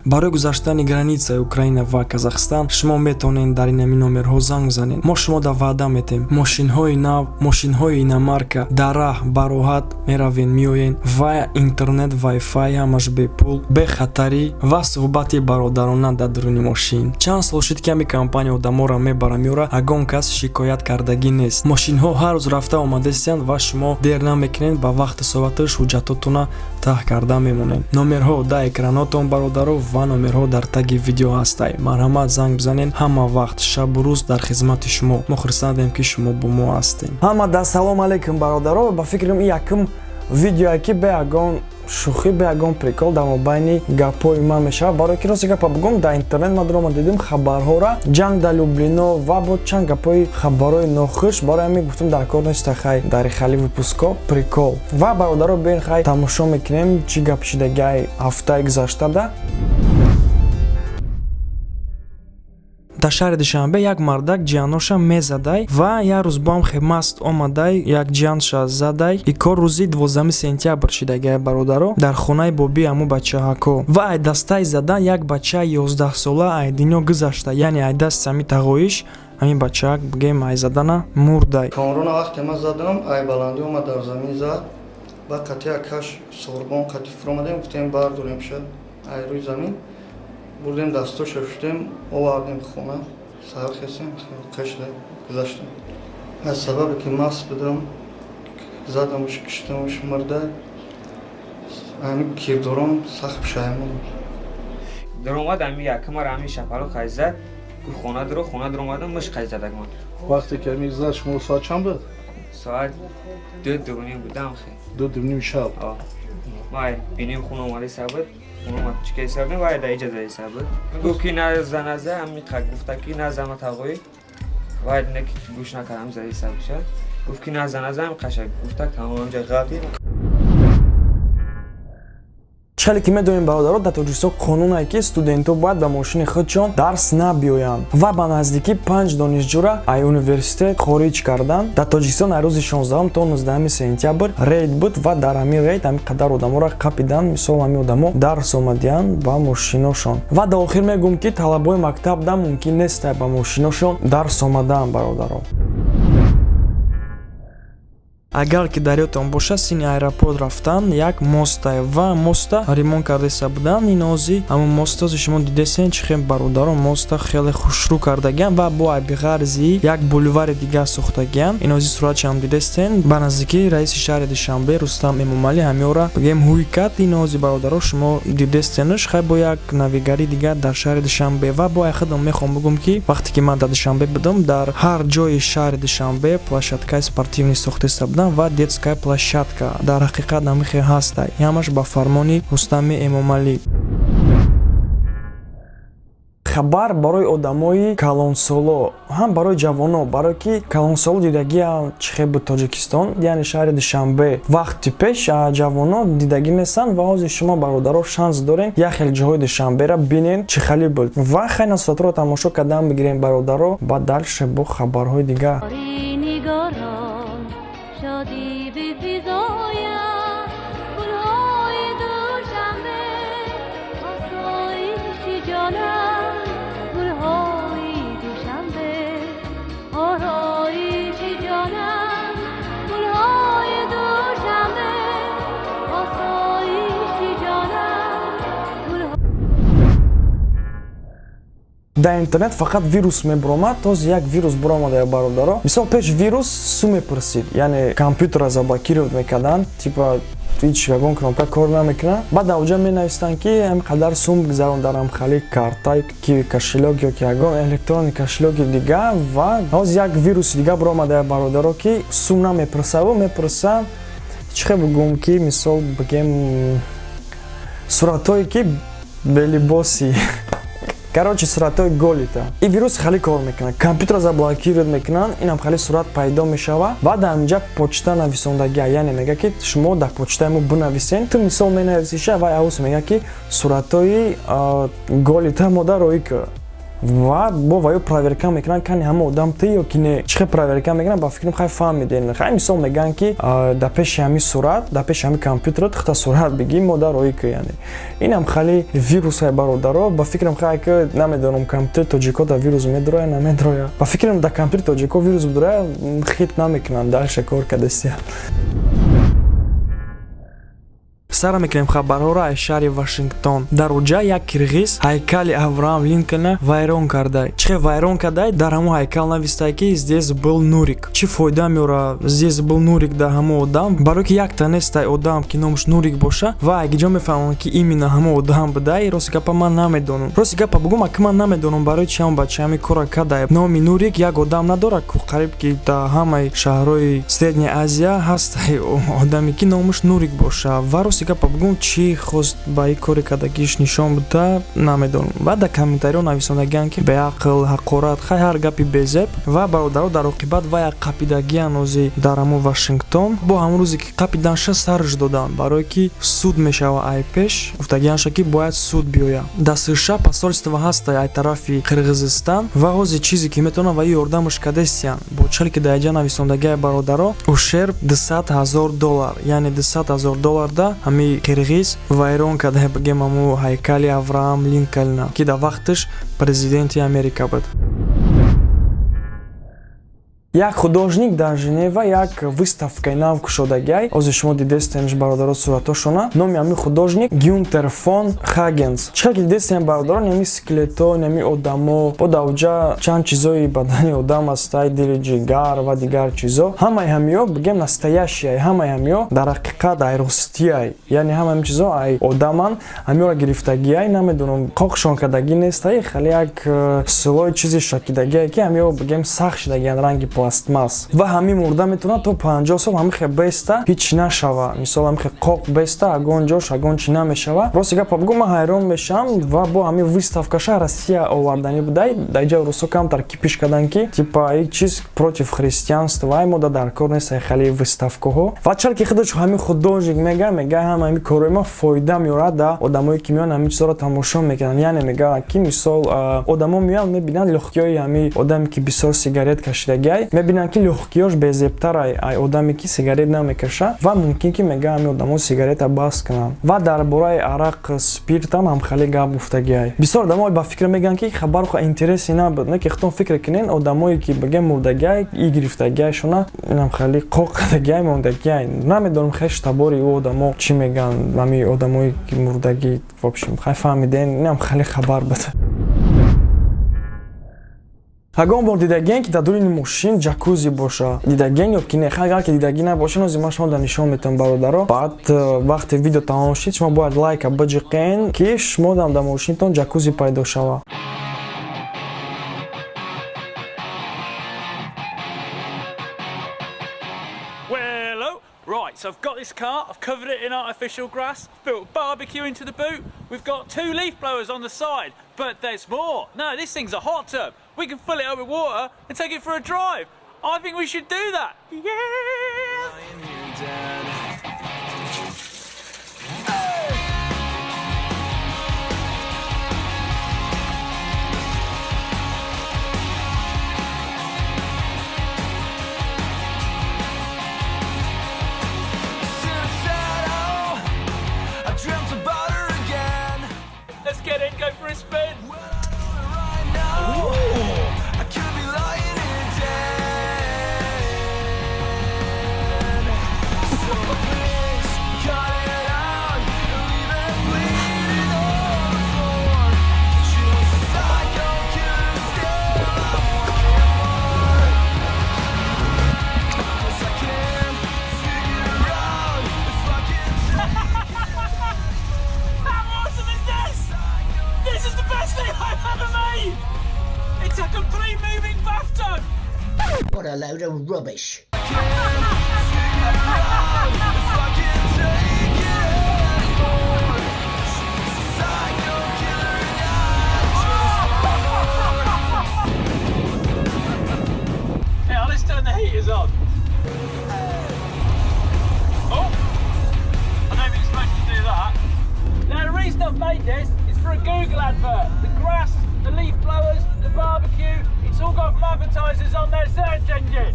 Барои гузаштани границаи Украина ва Казахстан шумо метавонед дар инами номерҳо занг бизанед. Мо шумо да ваъда метем: мошинҳои нав, мошинҳои иномарка, дар раҳ бароҳат меравен, меоен ва интернет, вайфай, ҳамаш бепул, бехатарӣ ва суҳбати бародарона дар дуруни мошин. Чанд сол шуд, ки ҳами компания одаморо мебара, меора, ягон кас шикоят кардагӣ нест. Мошинҳо ҳар рӯз рафта омадастиянд ва шумо дер намекунед, ба вақти соаташ ҳуҷҷатотона таҳ карда мемонед. Номерҳо дар экранотон, бародаро, ва номерҳо дар таги видео ҳастай. Марҳамат, занг бизанед. Ҳама вақт, шабу рӯз дар хизмати шумо. Мо хурсандем, ки шумо бо мо ҳастем. Ҳамада салом алейкум, бародаро. Ба фикрам, ин якум видеое, ки бе ягон шӯхӣ, бе ягон прикол дар мобайни гапҳои ман мешавад, барое ки, рости гапа бигӯм, дар интернет ман дурома дидим хабарҳора, ҷанг дар Люблино ва бо чанд гапҳои, хабарҳои нохуш. Барои ҳамин гуфтам, дар кор неста, хай, дар хали выпуско прикол. Ва, бародаро, бин, хай, тамошо мекунем, чӣ гап шидагиай ҳафтаи гузаштада. Дар шаҳри Душанбе як мардак ҷианоша мезадай ва як рӯз бо ҳам хемаст омадай, як ҷианша задай. И кор рӯзи 12 сентябр шидагиай, бародаро, дар хонаи боби ҳаму бачаҳако. Ва ай дастаи задан як бачаи 11-сола ай дунё гузашта, яъне ай дасти ҳами тағоиш ҳамин бачаак, бигем, ай задана мурдай. Комрона вақте ман задам, ай баландӣ омад, дар замин зад. Баъд қати акаш Сорбон қати фуромадем, гуфтем, бардорем ша ай рӯи замин. Бурдем, дастоша шустем, овардем хона. Саҳар хестем, қашда гузаштем. Аз сабабе ки маст будам, задамуш, киштамуш, мурда. Ҳами кирдорон сахт пушаймонам. Даромад, ами якмар ами шапало қай зад, гуфт: «Хона дуро». Хона дуромадам, муш қай задак ман. Вақте ки ами зад, шумо соат чанд буд? Соат 2, 2:30 будам хе. 2, 2:30 шаб? Вай бинем, хона омади сабуд, хона чика сабуд, вай да иҷа зади сабуд. Гуфт ки наза, наза, ами гуфта ки назама тағои. Вай не ки гӯш накардам, зади сабуша. Гуфт ки наза, наза, ами қаша гуфта, тамом ҷа ғалти. Хеле ки медонем, бародаро, дар Тоҷикистон қонунае, ки студентҳо бояд ба мошини худшон дарс набиёянд. Ва ба наздикӣ панҷ донишҷӯра ай университет хориҷ карданд. Дар Тоҷикистон ай рӯзи 16 то 19 сентябр рейд буд ва дар ҳамин рейд ҳамин қадар одаморо қапиданд. Мисол, ҳамин одамо дарс омадиянд ба мошиношон. Ва дар охир мегӯм, ки талабои мактабда мумкин нест ба мошиношон дарс омадаанд, бародаро. Агар ки дар ёдтон бошад, сини аэропорт рафтан як мостай ва моста ремонт кардаиста буданд. Ин ози ҳамон мостози шумо дидесен, чӣ хел, бародаро, моста хеле хушрӯ кардагиан ва бо айбиғарзи як бульвари дигар сохтагиан. Ин ози суратшам дидестен. Ба наздикӣ раиси шаҳри Душанбе Рустам Эмомалӣ ҳамёра, бигем, ҳуй кард. Ин ози, бародаро, шумо дидестенш. Хай, бо як навигари дигар дар шаҳри Душанбе. Ва бо айхудам мехоҳам бигӯм, ки вақте ки ман дар Душанбе будам, дар ҳар ҷои шаҳри Душанбе площадкаи спортивный сохтаиста буданд ва детская площадка. Дар ҳақиқат намихе ҳаста, ҳамаш ба фармони Рустами Эмомалӣ. Хабар барои одамои калонсоло, ҳам барои ҷавоно, барое ки калонсоло дидагиам, чӣ хел буд Тоҷикистон, яъне шаҳри Душанбе вақти пеш, ҷавоно дидагӣ нестанд. Ва ҳозир шумо, бародаро, шанс дорем як хел ҷоҳои Душанбера бинен, чӣ хеле буд. Ва хай, насотро тамошо кардан бигирем, бародаро, ба дальше бо хабарҳои дигар. شادی بفزاید گلهای دوشنبه آسایش جانم، گلهای دوشنبه آرایش جانم، گلهای دوشنبه آسایش جانم. Дар интернет фақат вирус мебуромад, този як вирус буромада, бародаро. Мисол, пеш вирус су мепурсид, яъне компютера заблокировать мекарданд, типа ҳеҷ ягон кнопка кор намекунад. Баъд дар оҷа менависанд, ки ҳам қадар сум бигзарон дар ҳамхали карта ки кошелёк ё ки ягон электронный кошелёки дигар. Ва ҳозир як вируси дигар буромада, бародаро, ки сум намепурсаву мепурса, чӣ хел бигӯм, ки мисол бигем, суратҳое ки белибоси, короче, суратҳои голита. Ин вирус хеле кор мекунад, компютера заблокировать мекунанд, инам хеле сурат пайдо мешавад. Баъд дар инҷа почта нависондагия, яъне мега, ки шумо дар почтаи мо бинависен. Ту мисол менависиша, вай авус мега, ки суратҳои голита мода роӣ кӯ. Ва бо ваё проверка мекунанд, кани ҳама одам ты ё ки не. Чӣ хел проверка мекунанд, ба фикрам, хай фаҳмидем. Хай, мисол, мегӯянд, ки дар пеши ҳами сурат, дар пеши ҳами компютерат хата сурат бигӣ, мо дар роӣ ку. Яъне инам хали вирусай, бародаро. Ба фикрам, хай, ки намедонам, компютери тоҷико дар вирус медроя, намедроя. Ба фикрам, дар компютери тоҷико вирус бидроя, хит намекунанд, дальше кор кадастия. Сара мекунем хабарҳоро аз шаҳри Вашингтон. Дар уҷа як кирғиз ҳайкали Авраам Линкольна вайрон кардай. Чӣ хел вайрон кардай? Дар ҳамон ҳайкал навистай, ки «Здесь был Нурик». Чӣ фоида меора «Здесь был Нурик» дар ҳамон одам? Барое ки якта нестай одам, ки номаш Нурик боша. Ва агиҷо мефаҳмам, ки именно ҳамон одам будай? Рости гапа, ман намедонам. Рости гапа бугум, аки ман намедонам, барои чи ҳамон бача ҳамин кора кардай. Номи Нурик як одам надорад ку, қариб ки дар ҳамаи шаҳрҳои Средняя Азия ҳастай одаме, ки номаш Нурик боша. Ва рости гапа бугум, чӣ хост ба ин кори кардагиш нишон буда, намедонам. Ва дар комментариҳо нависондагианд, ки беақл, ҳақорат, хай, ҳар гапи безеб. Ва, бародаро, дар оқибат вая қапидагиан ози дар ҳамон Вашингтон. Бо ҳамон рӯзе ки қапиданша, сарш доданд, барое ки суд мешава. Ай пеш гуфтагианша, ки бояд суд биёяд. Дар США посольство ҳаста ай тарафи Қирғизистон ва ҳози чизе ки метавонанд, ва ёрдамаш кадестиянд. Бо чале ки дар иҷа нависондагиай, бародаро, ущерб 200 000 доллар, яъне 200 000 доллар да ҳами қирғиз вайрон карда, бигем, ҳаму ҳайкали Авраам Линкольна, ки дар вақташ президенти Америка буд. Як художник дар Женева як выставкаи нав кушодагиай. Ҳозир шумо дидестенш, бародаро, суратошона. Номи ҳамин художник Гюнтер фон Хагенс. Чӣ ки дидестен, бародарон, ҳами скелето, ҳами одамо, бо давҷа чанд чизои бадани одам астай, дили, ҷигар ва дигар чизо. Ҳамаи ҳамиё, бигем, настоящий ай, ҳамаи ҳамиё дар ҳақиқат ай ростиай, яъне ҳама ҳами чизо ай одаман, ҳамиёро гирифтагиай. Намедонам, қоқшон кардагӣ нестай, хеле як слой чизи шакидагиай, ки ҳамиё, бигем, сахт шидагиан, ранги пластмасс. Ва ҳамин мурда метавонад то 50 сол ҳамин хел беста, ҳеҷ нашава. Мисол, ҳамин хел қоқ беста, ягон ҷош ягон чи намешава. Рости гапа бугум, ман ҳайрон мешавам. Ва бо ҳамин выставкаша Россия оварданӣ будай. Дар иҷа русо камтар кипиш кардан, ки типа ҳеҷ чиз против христианства, ай мода дар кор нест хеле выставкаҳо. Ва чаро ки худаш ҳамин художник мега, ҳама ҳамин корҳои ма фоида меорад да одамое, ки меоянд, ҳамин чизҳоро тамошо мекунанд. Яъне мега, ки мисол, одамо меоянд, мебинанд лӯхтиҳои ҳамин одаме, ки бисёр сигарет кашидагиай, мебинанд, ки лӯхтиёш безебтар ай одаме, ки сигарет намекаша. Ва мумкин ки, мега, ҳамин одамо сигарета бас кунанд. Ва дар бораи арақ, спиртам ҳам хеле гап гуфтагиай. Бисёр одамо ба фикр мегӯянд, ки хабар интереси набуд. Не ки худтон фикр кунен, одамое, ки, бигем, мурдагиай, и гирифтагиайшона, инам хеле қоқ кардагиай, мондагиай. Намедонам, хеш табори ӯ одамо чӣ мегӯянд, ҳамин одамое, ки мурдагӣ. В общем, хай, фаҳмиден, инам хеле хабар буд. Ягон бор дидагиен, ки дар дуруни мошин ҷакузи боша? Дидагиен ё ки не? Хай, агар ки дидагӣ набошен, ози ман шумо дар нишон метавам, бародаро. Баъд вақте видео тамом шид, шумо бояд лайка биҷиқен, ки шумо дам дар мошинтон ҷакузи пайдо шава. Well, right, so I've got this car, I've covered it in artificial grass, built a barbecue into the boot, we've got two leaf blowers on the side, but there's more. No, this thing's a hot tub. We can fill it up with water and take it for a drive. I think we should do that. Yes! Dreamt about her again. Let's get in, go for a spin. Well, I know it right now. I could be lying here dead. So please cut it out and leave it bleeding on the floor. She was a psycho killer, still I want her more. 'Cause I can't figure out if I can take How awesome is this? This is the best thing I've ever made! It's a complete moving bathtub! What a load of rubbish. If I can take it anymore. She's a psycho killer and I just want more. Now let's turn the heaters on. Oh! I don't think it's supposed to do that. Now the reason I've made this is for a Google advert. The grass, the leaf blowers, Advertisers on their search engine.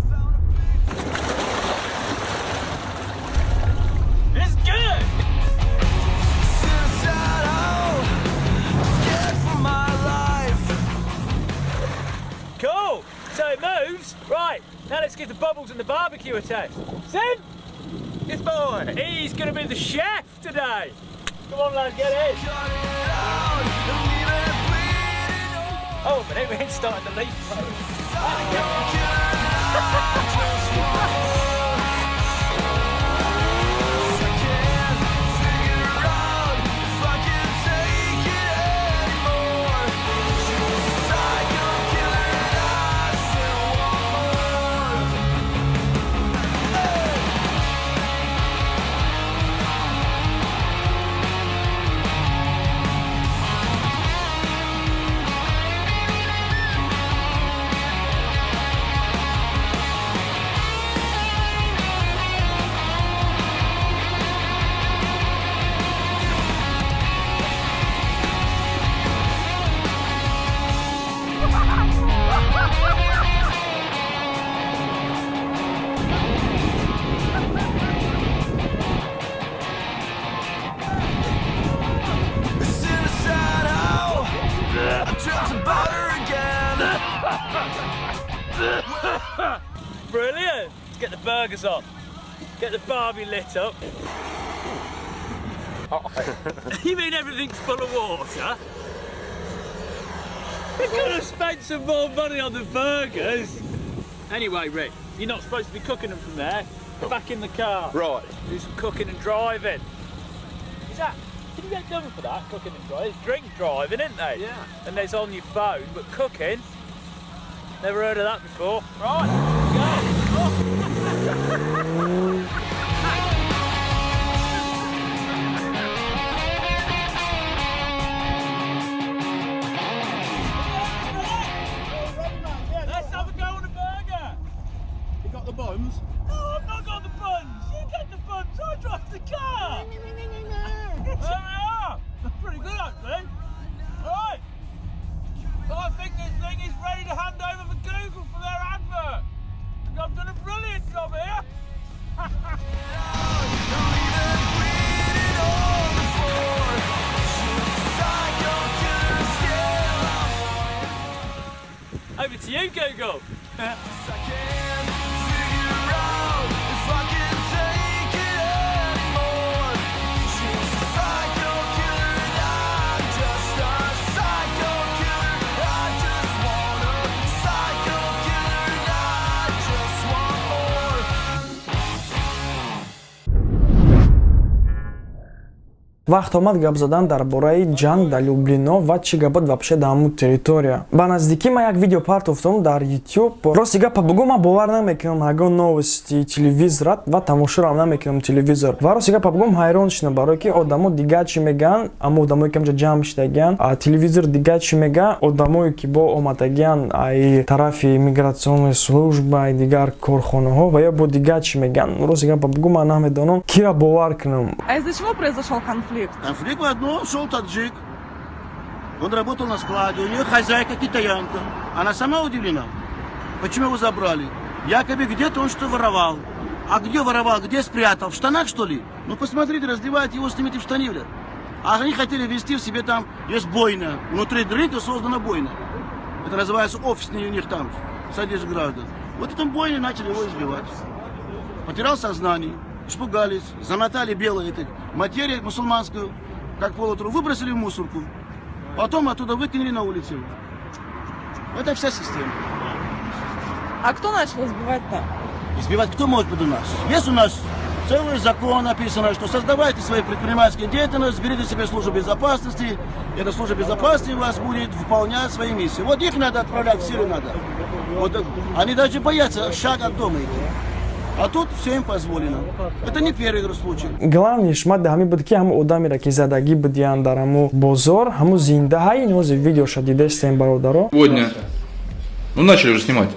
It's good. Suicidal, scared for my life. Cool. So it moves. Right. Now let's give the bubbles and the barbecue a test. Sim, this boy, he's going to be the chef today. Come on, lad, get in. Cut it out and leave it bleeding on. Oh, but we ain't started the leaf blower. Psycho killer, I just want more. I can't figure out if I can take it anymore. She's a psycho killer, and I still want more. Hey! Suicide, how I dreamt about her again. Brilliant. Let's get the burgers on. Get the barbie lit up. You mean everything's full of water? We could have spent some more money on the burgers. Anyway, Rick, you're not supposed to be cooking them from there. Back in the car. Right. Do some cooking and driving. Is that? Can you get done for that? Cooking and driving. It's drink driving, isn't they? Yeah. And it's on your phone, but cooking. Never heard of that before. Right. Go. Let's have a go on a burger. You got the buns? No, I've not got the buns. You get the buns. I drive the car. There we are. Pretty good, actually. All right. So I think this thing is ready to hand over for Google for their advert. I've done a brilliant job here. Leave it bleeding on the floor. She's a psycho killer, still I Over to you, Google. I can't figure out if I can take it anymore. She's a psycho killer, and I'm just a psycho killer. I just want a psycho killer, and I just want more. Вақт омад гап задан дар бораи ҷанг дар Люблино ва чӣ гап буд вообще дар ҳамун территория. Ба наздикӣ ман як видео партофтам дар YouTube. Рости гапа бугӯ, ман бовар намекунам ҳагон новости телевизорат ва тамошорам намекунам телевизор. Ва рости гапа бугӯм, ҳайрон шудам, барое ки одамо дигар чӣ мегӯянд, аммо одамое ки ҳамҷа ҷамъ шудагиянд, телевизор дигар чӣ мега, одамое ки бо омадагиянд ай тарафи миграционная служба, ай дигар корхонаҳо ва ё бо дигар чӣ мегӯянд. Рости гапа бугӯ, ман намедонам кира бовар кунам. А из-за чего произошел конфликт? Конфликт в одном: шел таджик. Он работал на складе, у нее хозяйка китаянка. Она сама удивлена. Почему его забрали? Якобы где-то он что воровал. А где воровал, где спрятал? В штанах, что ли? Ну посмотрите, раздевайте его, снимите в штаны, блядь. А они хотели ввести в себе там, есть бойня. Внутри рынка создана бойня. Это называется офисный у них там, содержит граждан. Вот этом бойне начали его избивать. Потерял сознание, испугались, замотали белой этой материей мусульманскую, как полутру, выбросили в мусорку. Потом оттуда выкинули на улицу. Это вся система. А кто начал избивать-то? Избивать кто может быть у нас? Есть у нас целый закон написано, что создавайте свою предпринимательскую деятельность, берите себе службу безопасности. Эта служба безопасности у вас будет выполнять свои миссии. Вот их надо отправлять, в Сирию надо. Вот, они даже боятся шаг от дома идти. А тут все им позволено. Это не первый случай. Главный шмат ҳамин буд, ки ҳамун одамеро, ки задагӣ будиянд дар ҳамун бозор, ҳамун зиндаҳай нози видеоша дидастем, бародаро. Сегодня. Ну, начали уже снимать.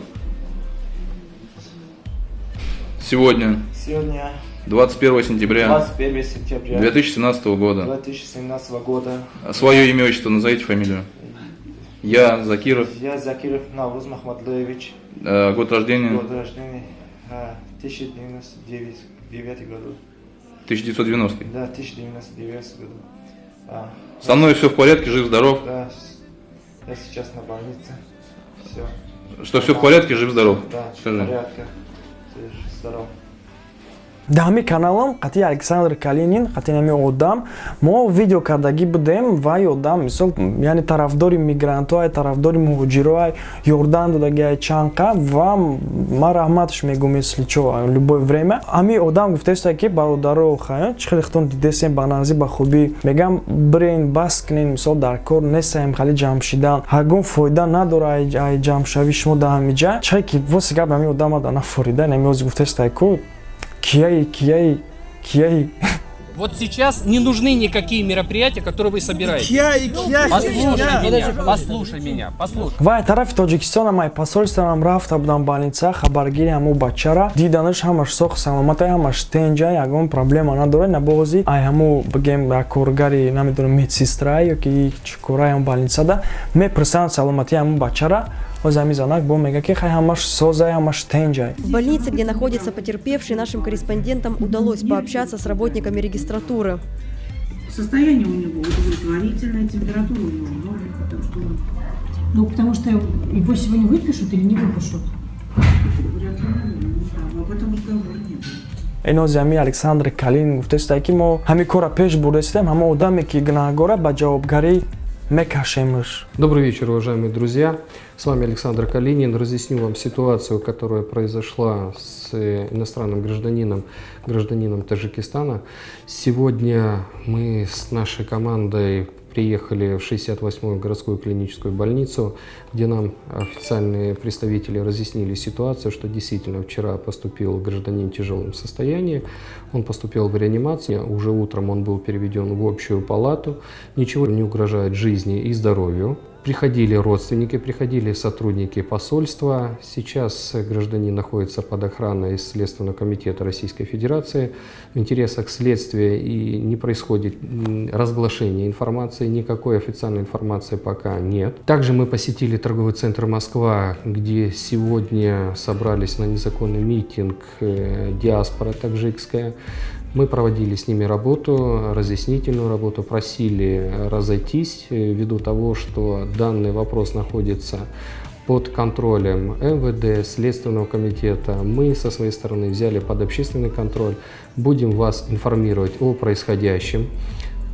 Сегодня, Сегодня 21 сентября 21 сентября 2017 года. 2017 года. Свое имя, отчество назовите, фамилию. Я, Закиров. Я, Закиров Навруз Махмадлоевич. Год рождения? Год рождения 1999 году. 1990. Да, 1999 году. Со мной все в порядке, жив-здоров. Да, я сейчас на больнице. Все. Что все в порядке, жив-здоров. Да, Скажи. В порядке. Жив-здоров. Дар ҳамин каналам қатъи Александр Калинин, қатъи ҳамин одам мо видео кардагӣ будем. Вай одам, мисол, яъне тарафдори мигрантҳоай, тарафдори муҳоҷироай, ёрдам додагиай чанқа ва ман раҳматш мегӯм, если чо, любое время. Ҳамин одам гуфтаеста, ки бародаро, хай, чӣ хеле хитон дидесем, ба нағзӣ, ба хубӣ мегам, бирен, бас кунен, мисол, дар кор нестаем, хали ҷамъ шидан ҳагон фоида надора, ай ҷамъшавӣ шумо дар ҳамиҷа. Чӣ ки воси гап ҳамин одама да нафорида, нами ози гуфтаестай ку кияи, кияи, кияи. Вот сейчас не нужны никакие мероприятия, которые вы собираете. Кия, кия, Послушай кия. Меня, послушай меня, послушай. Вай тарафи Тоҷикистонам, ай посольствоам рафта будам больница, хабаргири ҳамун бачара диданаш, ҳамаш соқ, саломатай, ҳамаш тенҷа, ягон проблема надорад. Набози ай ҳаму бигем як коргари, намедонам, медсестра ё ки чӣ кораи ҳамун больницада мепурсанд саломатии ҳамун бачара. Оз ҳамин занак бо мега, ки хай, ҳамаш созай, ҳамаш тенҷай. В больнице, где находится потерпевший, нашим корреспондентам удалось пообщаться с работниками регистратуры. Состояние у него удовлетворительное, температура у него в норме, потому что он Ну, потому что его сегодня выпишут или не выпишут? Вряд ли, наверное, не знаю, об этом разговора не было. Инози ҳамин Александр Калин гуфтаеста, ки мо ҳамин корра пеш бурдастем, ҳама одаме ки гунаҳгора, ба ҷавобгарӣ мекашемш. Добрый вечер, уважаемые друзья. С вами Александр Калинин. Разъясню вам ситуацию, которая произошла с иностранным гражданином, гражданином Таджикистана. Сегодня мы с нашей командой приехали в 68-ю городскую клиническую больницу, где нам официальные представители разъяснили ситуацию, что действительно вчера поступил гражданин в тяжелом состоянии. Он поступил в реанимацию, уже утром он был переведен в общую палату. Ничего не угрожает жизни и здоровью. Приходили родственники, приходили сотрудники посольства. Сейчас гражданин находится под охраной Следственного комитета Российской Федерации. В интересах следствия и не происходит разглашение информации, никакой официальной информации пока нет. Также мы посетили торговый центр «Москва», где сегодня собрались на незаконный митинг диаспора таджикская. Мы проводили с ними работу, разъяснительную работу, просили разойтись ввиду того, что данный вопрос находится под контролем МВД, Следственного комитета. Мы со своей стороны взяли под общественный контроль. Будем вас информировать о происходящем.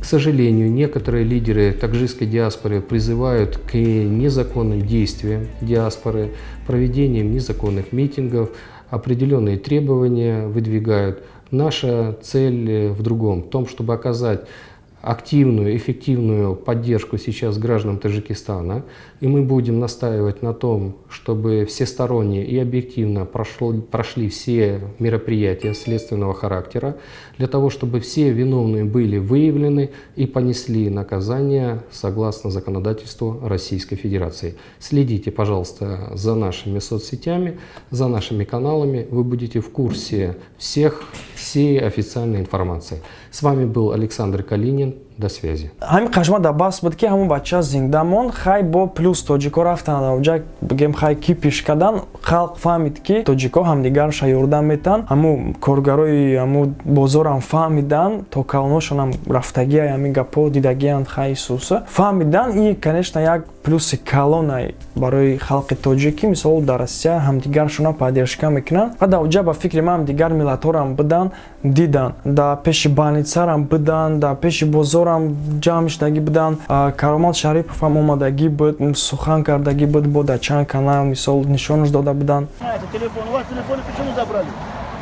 К сожалению, некоторые лидеры таджикской диаспоры призывают к незаконным действиям диаспоры, проведением незаконных митингов, определенные требования выдвигают. Наша цель в другом, в том, чтобы оказать активную, эффективную поддержку сейчас гражданам Таджикистана. И мы будем настаивать на том, чтобы всесторонне и объективно прошли все мероприятия следственного характера, для того, чтобы все виновные были выявлены и понесли наказание согласно законодательству Российской Федерации. Следите, пожалуйста, за нашими соцсетями, за нашими каналами. Вы будете в курсе всей официальной информации. С вами был Александр Калинин. До связи. Ҳамин қашма дар бас буд, ки ҳамон бача зинда монд. Хай, бо плюс тоҷико рафтанд онҷа, бигем, хай, кипиш кардан, халқ фаҳмид, ки тоҷико ҳамдигарша ёрдам метан. Ҳамун коргарои ҳамун бозорам фаҳмидан, то калоношонам рафтагия, ҳамин гапҳо дидагиянд, хай, суса фаҳмидан. И, конечно, як плюси калонай барои халқи тоҷик, ки мисол дар Россия ҳамдигаршона поддержка мекунанд. Ва дар оҷа, ба фикри ман, дигар миллатҳорам будан, дидан, дар пеши больницарам будан, дар пеши бозорам ҷамъ шудагӣ буданд. Каромат Шариповам омадагӣ буд, сухан кардагӣ буд, бо дар чанд канал, мисол, нишонаш дода буданд. Телефон, у вас телефоны почему забрали?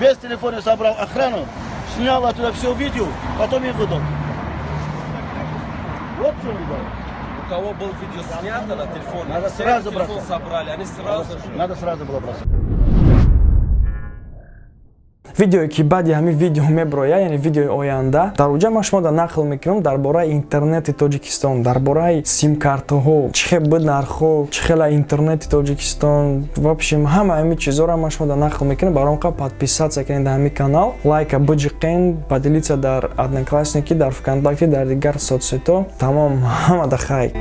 Без телефона собрал охрану, снял оттуда все видео, потом им выдал. Вот в чем дело. У кого был видео снято на телефон, Надо все сразу телефон бросать. Собрали, они сразу же. Надо сразу было бросать. Видеое, ки баъди ҳамин видео меброяд, яъне видеои оянда, дар оҷа ман шумо да нақл мекунам дар бораи интернети Тоҷикистон, дар бораи симкартаҳо, чӣ хел буд нархҳо, чӣ хела интернети Тоҷикистон, в общем, ҳама ҳамин чизҳоро ман шумо да нақл мекунам. Барои он қа подписаться кунед дар ҳамин канал, лайка биҷиқен, поделиться дар Одноклассники, дар ВКонтакте, дар дигар соцсетҳо. Тамом, ҳама да хай.